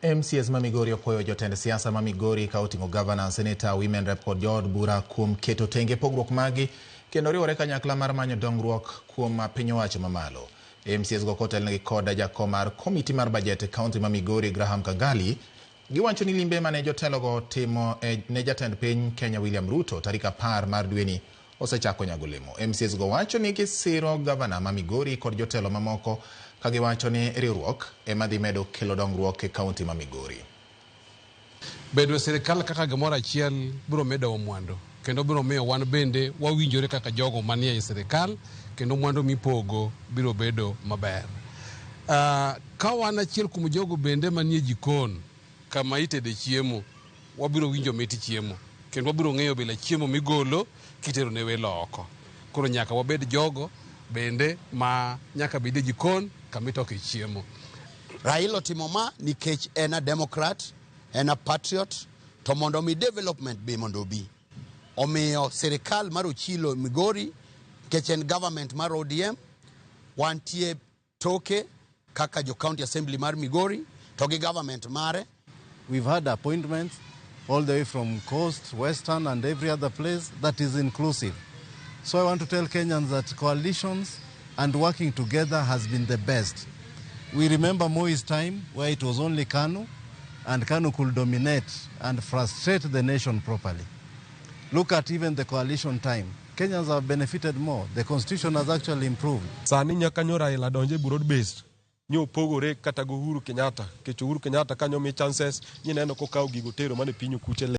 MCAs ma Migori okwayo jotend siasa ma Migori ka oting'o gavana, seneta, women rep kod jood bura kuom keto tenge pogruok maggi kendo riwore kanyakla mar manyo dongruok kuom piny owacho mamalo. MCAs go kotelnegi kod jakom mar komiti mar bajet e kaunti ma Migori Graham Kangali giwacho ni limbe mane jotelogo timo e, ne jatend piny Kenya William Ruto tarik 10 mar dweni osechako nyago olemo. MCAs go wacho ni gisiro gavana ma Migori kod jotelo mamoko ka giwacho ni riwruok ema dhi medo kelo dongruok e kaunti ma Migori. Bedo e sirikal kaka gimoro achiel biro medowa mwandu kendo biro miyo wan bende wawinjore kaka jogo manie ei sirikal kendo mwandu mipogo biro bedo maber. Ka wan achiel kuom jogo bende manie jikon kama itede chiemo, wabiro winjo mit chiemo kendo wabiro ng'eyo bila chiemo migolo kitero ne welo oko. Koro nyaka wabed jogo bende ma nyaka bed e jikon kama itoke chiemo. Raila otimo ma nikech en a Democrat, en a patriot, to mondo mi development be mondo obi. Omiyo sirikal mar Ochilo Migori, nikech en government mar ODM, wantie toke kaka jo county assembly mar Migori to gi government mare. We've had appointments all the way from coast, western, and every other place that is inclusive. So I want to tell Kenyans that coalitions and working together has been the best. We remember Moi's time where it was only KANU, and KANU could dominate and frustrate the nation properly. Look at even the coalition time. Kenyans have benefited more. The constitution has actually improved. Sani nyaka nyo Raila donje e broad based nyo opogore kata gi Uhuru Kenyatta, nikech Uhuru Kenyatta kanyo mi chances nyineno kokawo gigo tero mane piny okuche.